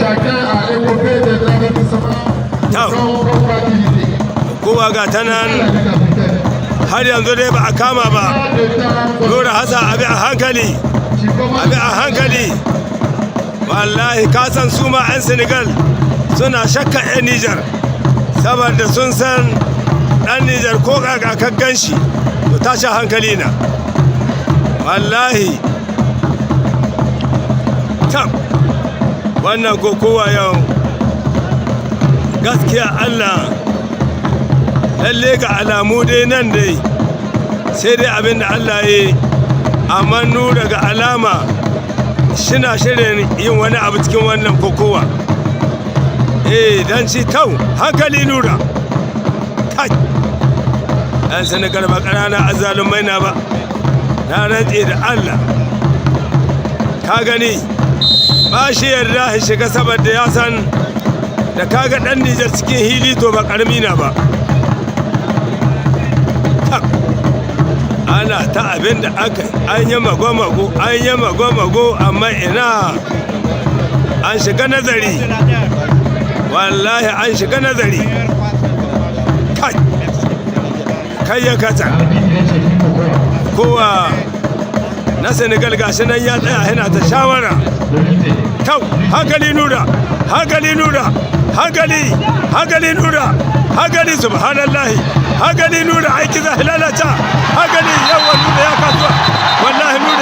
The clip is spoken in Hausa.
Chacun a écopé des avertissements Tau. pour son propre activité. Kowa ga ta nan. La lutte africaine. Har yanzu dai ba a kama ba. Pas de temps. Nura Hassan, abi a hankali. Tu commences. Abi a hankali. Wallahi ka san su ma 'yan Senegal suna shakka 'yan Nijar, saboda sun san ɗan Nijar ko kaka ka gan shi to tashi hankali na. Wallahi tab, wannan kokowa yau, gaskiya Allah, lalle ga alamu dai nan dai sai dai abin da Allah ya yi. Amma Nura ga alama shina shirin yin wani abu cikin wannan kokowa. Eh, dan shi tau, hankali Nura. Kai, ɗan Senegal ba ƙanana azzalumai na ba, na rantse da Allah. Ka gani, ba shi yarda ya shiga, saboda ya san da kaga ɗan Nijar cikin hili to ba ƙarami na ba. Tak. Ana ta abin da aka an yi mago-mago, an yi mago-mago, amma ina, an shiga nazari. Wallahi an shiga nazari. Kai kai, ya kata kowa na Senegal gashi nan ya tsaya yana ta shawara. Kau, hankali Nura, hankali Nura, hankali, hankali Nura, hankali, subhanallahi, hankali Nura, aiki za lalata, hankali. Yawa, Nura ya kasuwa, wallahi Nura.